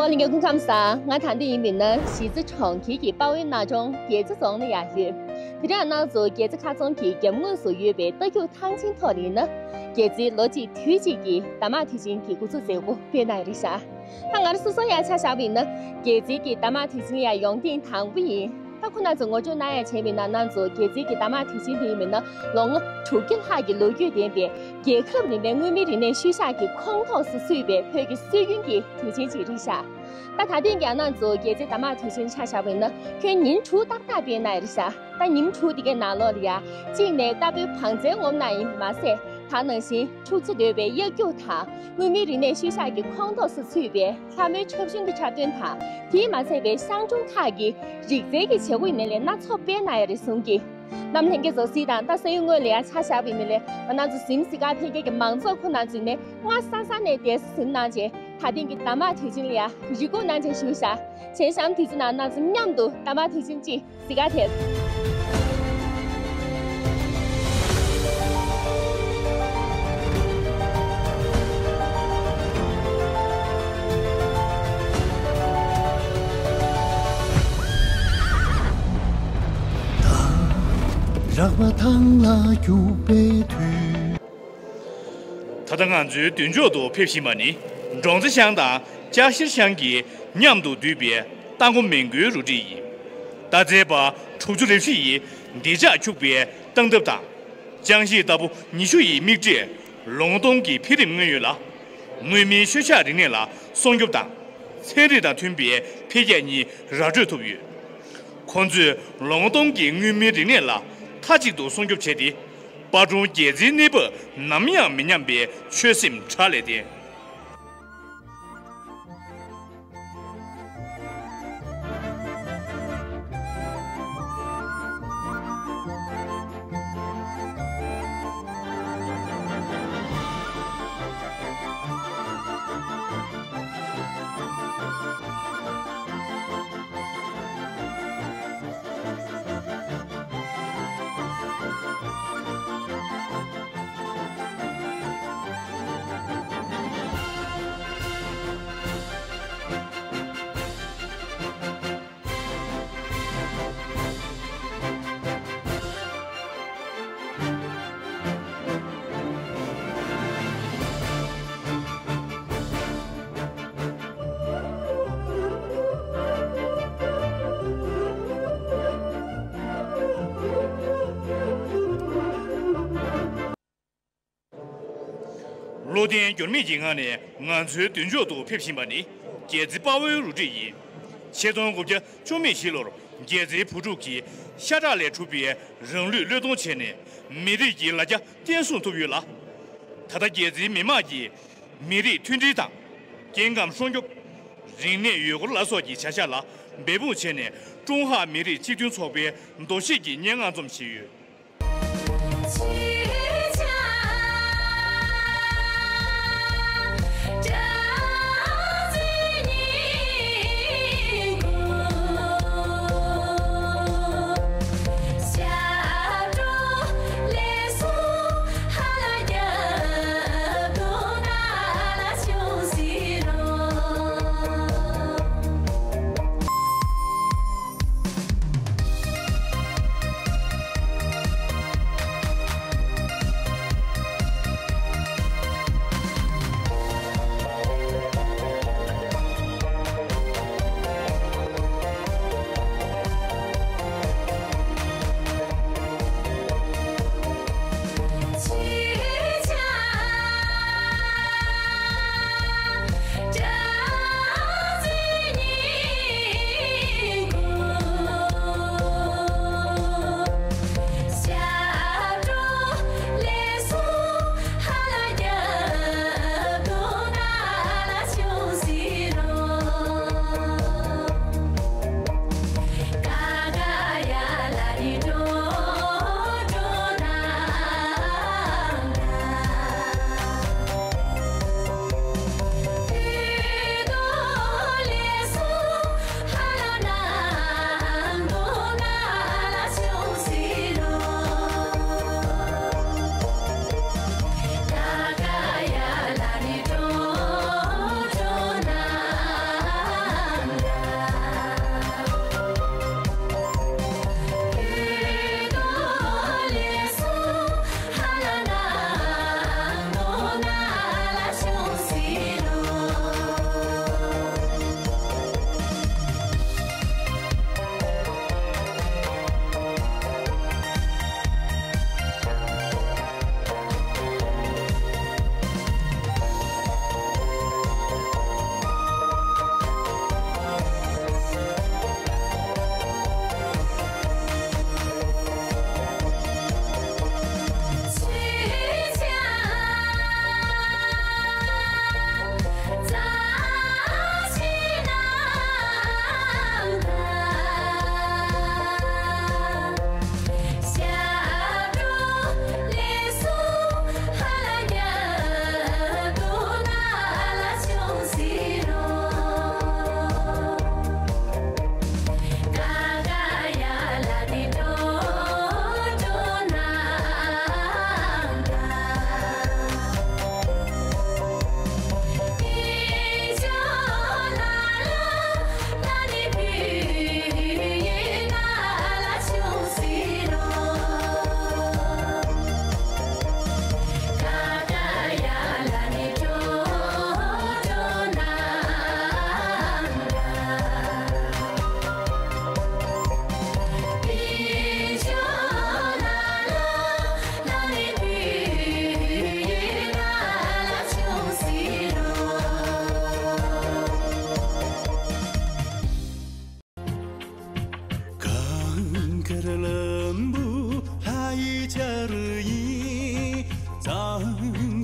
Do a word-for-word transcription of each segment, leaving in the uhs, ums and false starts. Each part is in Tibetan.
ལྷན་རྒྱས་སྐུ་ཁམས་བཟང་། ང་ད་ལྟ་ཡིན་པ་ཡིན་ན་གཞིས་རྩེ་གྲོང་ཁྱེར་གྱི་དཔའ་བོའི་གནའ་གྲོང་རྒྱལ་རྩེ་རྫོང་ན་ཡང་ཡོད། དེ་རིང་ང་རང་ཚོ་རྒྱལ་རྩེ་ཁ་རྫོང་གི་རྒྱབ་ངོས་སུ་ཡོད་པའི་རྟ་རྒྱུག་ཐང་ཆེན་ཐོག་ནས་ཡིན་ན། རྒྱལ་རྩེའི་ལོ་གཅིག་དུས་གཅིག་གི་རྟ་མགྲིན་དུས་ཆེན་གྱི་འགོ་འཛུགས་མཛད་སྒོ་སྤེལ་གནང་ཡོད་རེད་ཤག་ད་ང་རང་སོ་སོ་ཡང་ཆ་བཞག་པ་ཡིན་ན། རྒྱལ་རྩེ་གི་རྟ་མགྲིན་དུས་ཆེན་ལ་ཡང་ཡོང་ཐེངས་དང་པོ་ཡིན། ད་ཁོང་རྣམ་ཚོས་ངོ་སྤྲོད་གནང་ཡ་བྱས་པ་ཡིན་ན། ང་རང་ཚོ་རྒྱལ་རྩེ་གི་རྟ་མགྲིན་དུས་ཆེན་དེ་ཡིན་པ་ཡིན་ན། ལོ་ངོ་དྲུག་བརྒྱ་ལྷག་གི་ལོ་རྒྱུས་ལྡན་པའི་རྒྱལ་ཁབ་རིམ་པའི་མངོན་མིན་རིག་གནས་ཤུལ་བཞག་གི་ཁོངས་གཏོགས་སུ་ཚུད་པའི་བོད་ཀྱི་སྲོལ་རྒྱུན་གྱི་དུས་ཆེན་ཅིག་རེད་ཤག་ད་ད་ཐེངས་ཀྱི་ང་རང་ཚོ་རྒྱལ་རྩེ་རྟ་མགྲིན་དུས་ཆེན་ཆ་བཞག་པ་ཡིན་ན། ཁྱོན་ཉིན་དྲུག་ཏག་ཏག་སྤེལ་གནང་ཡོད་རེད་ཤག་ད་ཉིན་དྲུག་དེ་གའི་ནང་ལོགས་ལ་ཡ། གཅིག་ནས་རྟ་ཕོའི་བང་རྩལ་ངོམ་གནང་ཡིན་མ་ཟད། ད་ནང་བཞིན་ཕྱུགས་འཚོ་དོད་པའི་གཡག་རྒྱུག་དང་། མངོན་མིན་རིག་གནས་ཤུལ་བཞག་གི་ཁོངས་གཏོགས་སུ་ཚུད་པའི་ལྷ་མོའི་འཁྲབ་གཞུང་གི་འཁྲབ་སྟོན་དང་། དེས་མ་ཚད་པའི་ཤང་ཀྲུང་ཁག་གི་རིག་རྩལ་གྱི་བྱེད་སྒོ་ཡིན་ནའི་ལས་སྣ་ཚོགས་སྤེལ་གནང་ཡོད་རེད་གསུང་གི། གནམ་ལྷན་རྒྱས་ཚོ་གཟིགས་དང་། ད་ས་ཡུལ་དངོས་ལ་ཡ་ཆ་བཞག་པ་ཡིན་ནའི་ལས། ང་རང་ཚོ་གཟིམ་གཟིགས་ག་ཕེབས་མཁན་གྱི་མང་ཚོགས་ཁོང་རྣམ་ཚོས་ནས་སྔ་ས་ས་ནས་དེ་གཟིམ་གནང་བྱས། ད་ཐེངས་ཀྱི་རྟ་མགྲིན་དུས་ཆེན་ལ་ཡ་རེ་སྒུག་གནང་བྱས་བཞུགས་ཤག་གཞན་གཤམ་དུས་ཚོད་ནང་ང་རང་ཚོ་མཉམ་དུ་རྟ་མགྲིན་དུས་ཆེན་གཅིག་གཟིགས་ག་ཕེབས། རགས་པ་ཐང་ལ་རྒྱུག་པའི་དུས། ད་ལྟ་ང་ཚོའི་མདུན་ཕྱོགས་སུ་ཕེབས་བཞིན་པ་ནི། འབྲོང་རྩེ་ཤང་དང་ལྕགས་བཞེར་ཤང་གིས་མཉམ་དུ་བསྡུས་པའི་རྟ་མགོ་མི་མགོའི་རུ་སྒྲིག་ཡིན། རྟ་རྩལ་པ་དྲུག་ཅུ་རེ་བཞི་ཡིས་འདེགས་ཆགས་འཁྱུག་པའི་སྟངས་སྟབས་དང་། ཅང་ཤིས་རྟ་ཕོ་ཉི་ཤུ་ཡི་མིག་འབྲས། ལོ་ངོ་སྟོང་གི་འཕེལ་རིམ་མངོན་ཡོད་ལ། མངོན་མིན་ཤུལ་བཞག་རིག་གནས་ལ་སྲུང་སྐྱོབ་དང་། ཚན་རིག་དང་མཐུན་པའི་འཕེལ་རྒྱས་གཉིས་ར་སྤྲོད་ཐུབ་ཡོད། ཁོང་ཚོས་ལོ་ངོ་སྟོང་གི་མངོན་མིན་རིག་གནས་ལ་མཐའ་གཅིག་ཏུ་སྲུང་སྐྱོབ་བྱས་ཏེ། སྤ་གྲོང་རྒྱལ་རྩེའི་གནས་བབ་ནམ་ཡང་མི་ཉམས་པའི་ཆོད་སེམས་དྲག་ལས་ལྡན། བློ་བརྟན་འགྱུར་མེད་ཀྱི་ངང་ནས་ང་ཚོའི་མདུན་ཕྱོགས་སུ་ཕེབས་བཞིན་པ་ནི། རྒྱལ་རྩེ་དཔའ་བོའི་རུ་སྒྲིག་ཡིན། ཆིག་སྟོང་དགུ་བརྒྱ་བཅུ་མེད་བཞི་ལོར་རྒྱལ་རྩེའི་བུ་ཕྲུག་གིས་ཤ་ཁྲག་ལས་གྲུབ་པའི་རང་ལུས་བློས་གཏོང་བྱས་ནས། མི་རིགས་ཀྱི་ལ་རྒྱ་བརྟན་སྲུང་ཐུབ་ཡོད་ལ། ད་ལྟ་རྒྱལ་རྩེའི་མི་དམངས་ཀྱིས་མི་རིགས་མཐུན་སྒྲིལ་དང་། སྐྱེ་ཁམས་སྲུང་སྐྱོབ། རིག་གནས་ཡུལ་སྐོར་ལ་སོགས་ཀྱི་བྱ་གཞག་ལ་འབད་འབུངས་བྱས་ནས། ཀྲུང་ཧྭ་མི་རིགས་གཅིག་མཐུན་ཚོགས་པའི་འདུ་ཤེས་ཀྱི་སྙན་ངག་རྩོམ་བཞིན་ཡོད།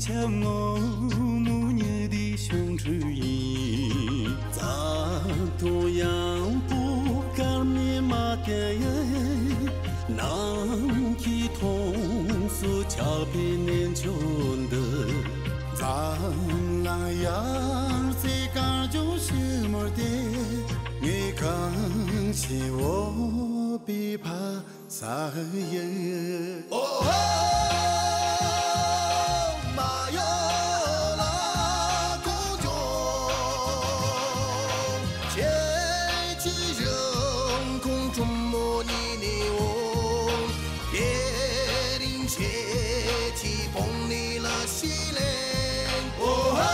ཆབ་སྔོན་མོ་ཉི་ཟླའི་བྱང་འཕྲོས་ཡིན། རྩྭ་ཐང་ཡངས་པོ་སྐར་མའི་མ་ལྟ་ཡི། ནམ་མཁའི་མཐོངས་སུ་ཆགས་པའི་གནས་མཆོག་འདི། འཛམ་གླིང་ཡར་རྩེ་གངས་ལྗོངས་ཕྱི་མར་བལྟས། ངས་གངས་ཅན་འོད་པའི་ཕ་ས་ཡི། ཨོ་ཧོ། མ་ཡོ་ལ་ཀོ་ཅོ། ཁྱེད་ཀྱི་རིན་གོང་གྲུ་མོ་ཉིད་ནས་འོང་། དེ་རིང་ཁྱེད་ཀྱི་བོང་ནི་ལ་ཤི་ལེན། ཨོ་ཧོ།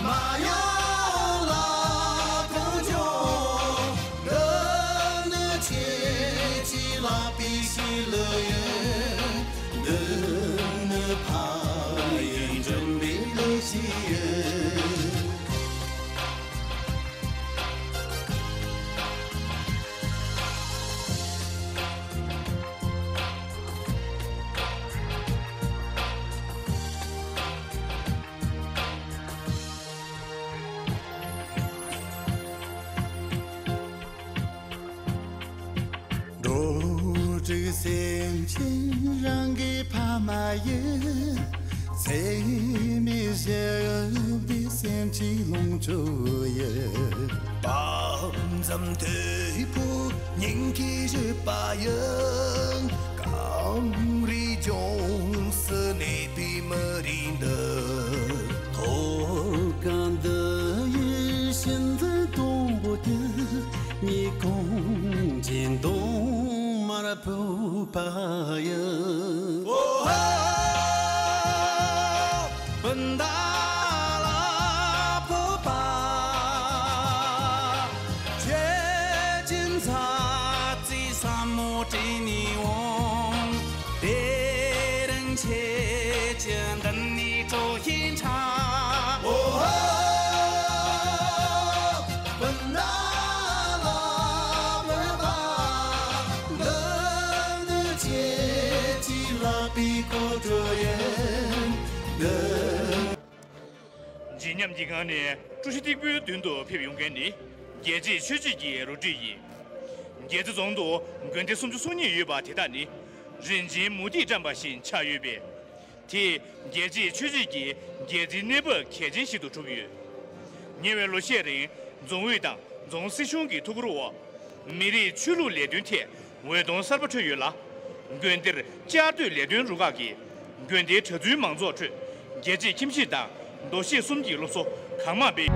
མ་ཡོ་ལ་ཀོ་ཅོ། འདི་ནི་ཁྱེད་ཀྱི་ལག་པའི་ཤི་ལ་ཡིན། འདི་ནི་ཕ་ཡི་འཇམ་པའི་ལ་ཤི་ཡིན། འགྲོ་དྲུག་སེམས་ཅན་རང་གི་ཕ་མ་ཡི། ཚད་མེད་བཞི་འདི་སེམས་ཀྱི་ལོངས་སྤྱོད་ཡི། དཔག་མཚམས་དོད་པོ་སྙིང་གི་རུས་པ་ཡི། གངས་རིའི་ལྗོངས་སུ་གནས་པའི་མི་རིགས་འདི། ཐོབ་གང་འདི་ཡི་གཤིན་རྩི་སྡོང་པོ་དེ། ཉིད་གངས་ཅན་གདོང་དམར་ཕུབ་པ་ཡི། ཨོ་ཧོ། སྤུན་ཟླ་ལ་ཕོབ་པ། ཁྱེད་ཀྱི་མཛའ་བརྩེའི་ས་མོ་དྲན་ནས་འོང་། དེ་རིང་ཁྱེད་ཀྱི་མདུན་ནས་དྲོ་ཞིང་ཁྲ། ཨོ་ཧོ། སྤུན་ཟླ་ལ་ཕོབ་པ། འདི་ནི་ཁྱེད་ཀྱི་ལག་པའི་གོ་ཐོས་ཡིན། འདི། རྗེ་མཉམ་གྱི་ངང་ནས་ཀྲུའུ་ཞི་སྟེགས་བུའི་མདུན་དུ་ཕེབས་ཡོང་མཁན་ནི་རྒྱལ་གཅེས་ཆོས་གཅེས་ཀྱི་རུ་སྒྲིག་ཡིན། རྒྱལ་རྩེ་རྫོང་དུ་དགོན་སྡེ་སུམ་ཅུ་སོ་གཉིས་ཡོད་པ་དེ་དག་ནི་རིན་ཆེན་མུ་ཏིག་བཀྲམ་པ་བཞིན་ཆགས་ཡོད་པས། དེས་རྒྱལ་གཅེས་ཆོས་གཅེས་ཀྱི་རྒྱལ་རྩེའི་གནས་བབ་གལ་ཆེན་ཞིག་ཏུ་གྲུབ་ཡོད། ཉེ་བའི་ལོ་ཤས་རིང་རྫོང་ཨུད་དང་རྫོང་སྲིད་གཞུང་གི་ཐུགས་ཁུར་འོག་མི་རིགས་ཆོས་ལུགས་ལས་དོན་ཐད་འོད་སྟོང་གསར་པ་འཕྲོས་ཡོད་ལ། དགོན་སྡེར་བཅའ་སྡོད་ལས་དོན་རུ་ཁག་གིས་དགོན་སྡེའི་གྲྭ་བཙུན་མང་ཚོགས་ཁྲོད་རྒྱལ་གཅེས་ཁྱིམ་གཞིས་དང་མདོ་གཞས་གསུམ་གྱི་སློབ་གསོ་གང་མང་སྤེལ།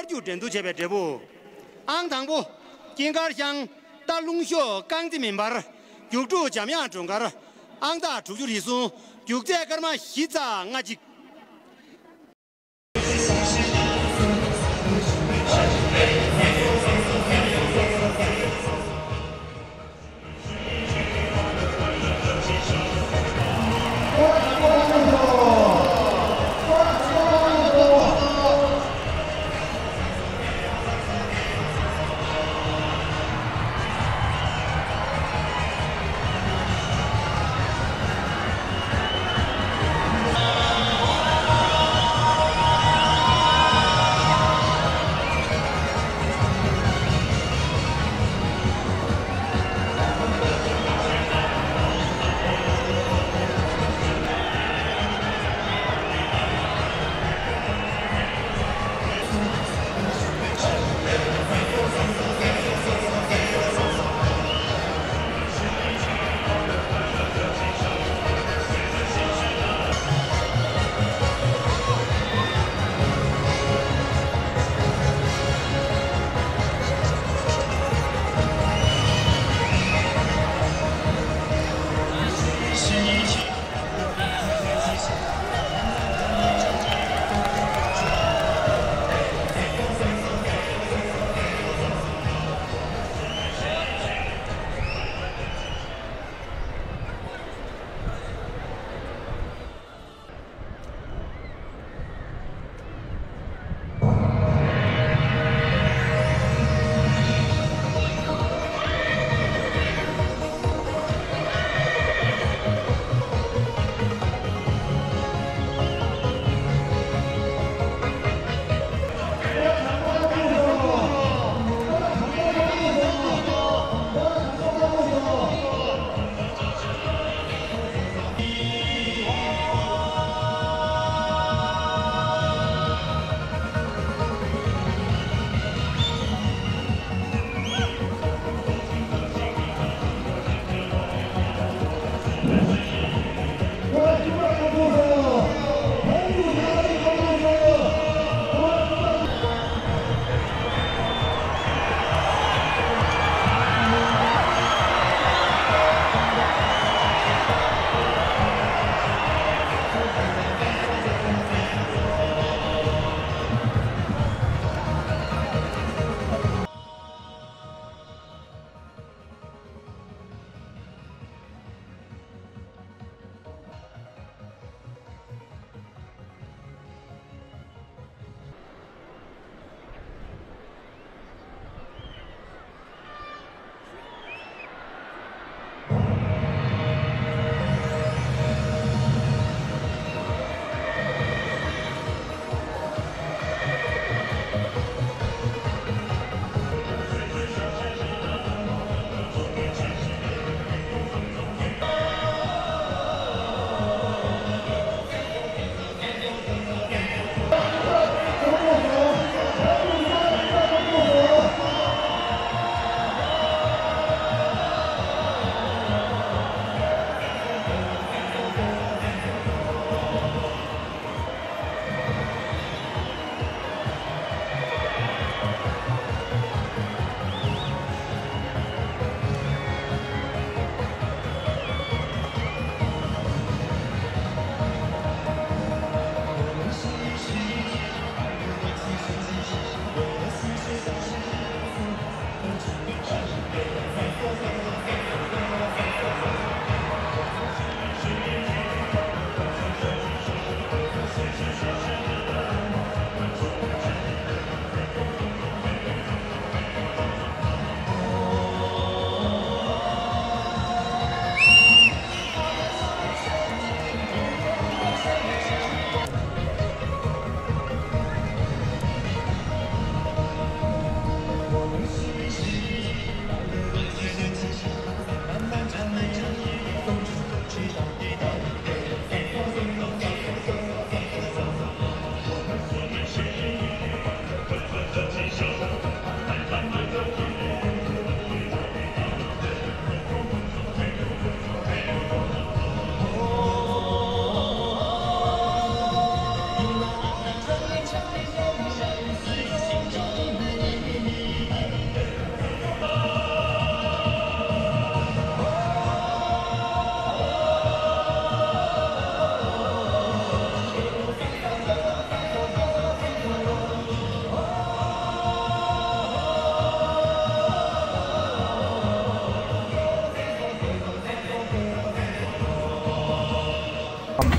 རྒྱུ་འགྲན་བསྡུར་བྱས་པའི་འབྲས་བུ། ཨང་དང་པོ། སྐྱིད་མཁར་ཤང་རྟ་ལུང་ཤོག་རྐང་རྩེད་མིན་པར། རྒྱུགས་ཕྲུག་འཇམ་དབྱངས་སྒྲོལ་དཀར། ཨང་རྟགས་དྲུག་ཅུ་རེ་གསུམ། རྒྱུགས་ཚད་སྐར་མ་བཞི་ཚེག་ལྔ་གཅིག།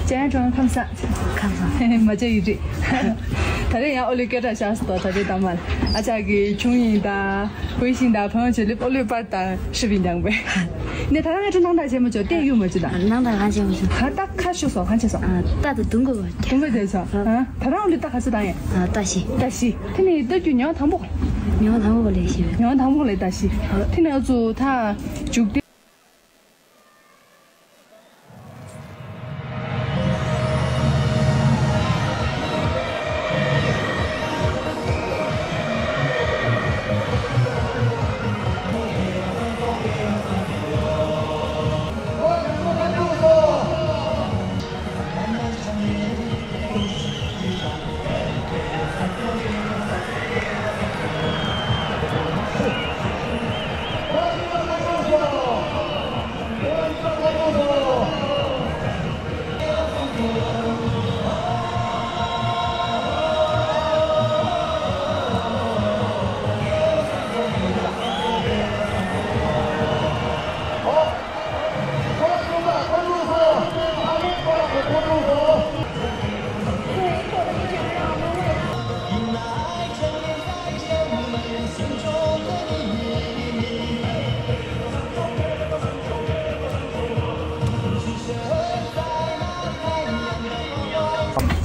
ཅན་ཀྲང་ཁམས་བཟང་། ཁམས་བཟང་། མ་བྱ་ཡི་རིགས། ད་རེས་ཡང་ཨོ་ལི་སྐད་གྲགས་ཤར་སོང་། ད་རེས་ད་མར་ཨ་ཅག་གི་ཆུང་ཡིན་ད། ཧུའེ་ཤིན་དང་ཕན་ཡོན་ཆོས་ལེབ་ཨོ་ལོའི་པར་དང་ཧྲི་བིན་དང་པས། ནས་ད་རང་ང་ཚོ་སྣང་དག་བྱེད་མ་ཆོག་བལྟས་ཡོད་མ་ཆོག་ད། སྣང་དག་གང་བྱེད་མ་ཆོག་ད་ད་ཁ་ཤོ་སོ་གང་བྱེད་སོ། ད་ད་དུང་གོ་བ། དུང་གོ་བྱེད་སོ། ད་རང་ཨོ་ལོའི་ད་ག་ཚོད་དང་ཡིན། ད་ཤི། ད་ཤི། དེ་ནས་ལྟ་རྒྱུ་ཉོ་དང་པོ། ཉོ་དང་པོ་ལས་ཤི། ཉོ་དང་པོ་ལས་ད་ཤི། དེ་ནས་ཨ་ཚོ་ད་འཇུག་སྟེ།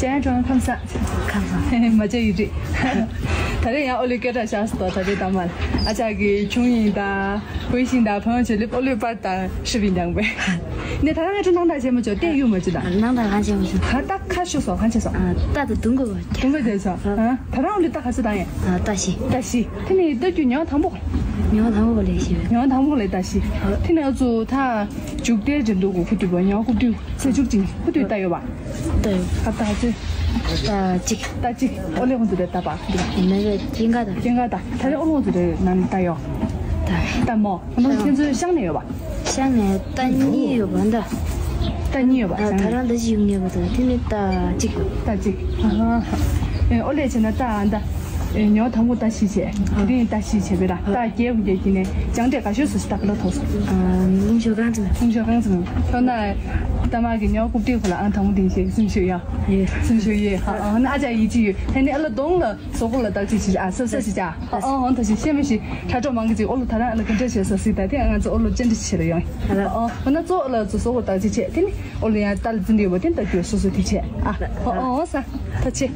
ཅན་ཀྲང་ཁམས་བཟང་། ཁམས་བཟང་། མ་བྱ་ཡི་རིགས། ད་རེས་ཡང་ཨོ་ལི་སྐད་གྲགས་ཤར་སོང་། ད་རེས་ད་མར་ཨ་ཅག་གི་ཆུང་ཡིན་ད། ཧུའེ་ཤིན་དང་ཕན་ཡོན་ཆོས་ལེབ་ཨོ་ལོའི་པར་དང་ཧྲི་བིན་དང་པས། ནས་ད་རང་ང་ཚོ་སྣང་དག་བྱེད་མ་ཆོག་བལྟས་ཡོད་མ་ཆོག་ད། སྣང་དག་གང་བྱེད་མ་ཆོག་ད་ད་ཁ་ཤོ་སོ་གང་བྱེད་སོ། ད་ད་དུང་གོ་བ། དུང་གོ་བྱེད་སོ། ད་རང་ཨོ་ལོའི་ད་ག་ཚོད་དང་ཡིན། ད་ཤི། ད་ཤི། དེ་ནས་ལྟ་རྒྱུ་ཉོ་དང་པོ། ཉོ་དང་པོ་ལས་ཤི། ཉོ་དང་པོ་ལས་ད་ཤི། དེ་ནས་ཨ་ཚོ་ད་འཇུག་སྟེ་འགྲེམས་འདུག་གོ་ཁུ་དུས་པ་ཉོ་ཁུ་དུས་ཚེ་འཇུག་ཅིང་ཁུ་དུས་ལྟ་ཡོད་པ། ལྟ་ཡོད། ད་ད་ཚེ། ད་གཅིག་ད་གཅིག་ཨོ་ལེ་ཧོན་དུ་རེད་ད་པ། མེ་རེད་སྐྱེན་ཀ་ད། སྐྱེན་ཀ་ད། ད་རེ་ཨོ་ལོ་དུ་རེད་ནང་ལྟ་ཡོད། ད་མོ་ཨོ་ལོ་ཁྱེད་ཚོའི་ཤང་ནས་ཡོད་པ། ཤང་ནས་ད་གཉིས་ཡོད་པ་འདི། ད་གཉིས་ཡོད་པ། ད་ད་རང་ད་ཅི་ཡོང་ངེས་པ་ད་དེ་ནི་ད་གཅིག་ད་གཅིག་ཨ་ཨོ་ལེ་བྱས་ན་ད་ད་ཉོ་དང་པོ་ད་ཤི་བྱས། དེ་ནི་ད་ཤི་བྱས་པས་ད་ད་རྒྱལ་བུ་རྒྱལ་ཁྱི་ནས་ཅང་འདྲེ་ག་ཤོད་སུ་ཞི་ད་ག་ལ་ཐོག་སོ། ལུང་ཤོ་གང་ཙམ། ལུང་ཤོ་གང་ཙམ། ཁྱོད་ན་ད་མ་གི་ཉོ་རྐུབ་ཏི་ཁོ་ལ་ཨང་དང་པོ་དེ་ཤེས་སུམ་ཤོད་ཡ། ཡེ། སུམ་ཤོད་ཡེ། ཨ་ཨ་ན་ཨ་ཅག་ཡིད་ཆེས་ཡོད། ད་ནི་ཨ་ལ་གདོང་ལ་སོ་གོ་ལ་བརྟག་དཔྱད་བྱེད་ཨ་སོ་སོ་ཞིག་ཅག་ཨ་ཨ་ཨ་ད་ཞིག་ཤེས་མི་ཤེས་དྲ་གྲོགས་མང་གི་ཅིག་ཨོ་ལོ་ད་རང་ཨ་ལ་ག་འདྲ་བྱས་ས་སི་ད་དེ་ང་ཚོ་ཨོ་ལོ་ཅན་འདྲ་བྱེད་ལ་ཡོང་། ཨ་ཨ་ཨ་ན་གཙོ་ཨོ་ལ་ཚོ་སོ་གོ་བརྟག་དཔྱད་བྱས་དེ་ནི་ཨོ་ལོ་ཡང་ལྟ་ལ་འཛིན་ཡོད་པ་དེ་ལྟ་རྒྱུ་སོ་སོ་དེ་བྱས་ཨ་ཨ་ཨ་ཨ་ས་ད་ཆེ།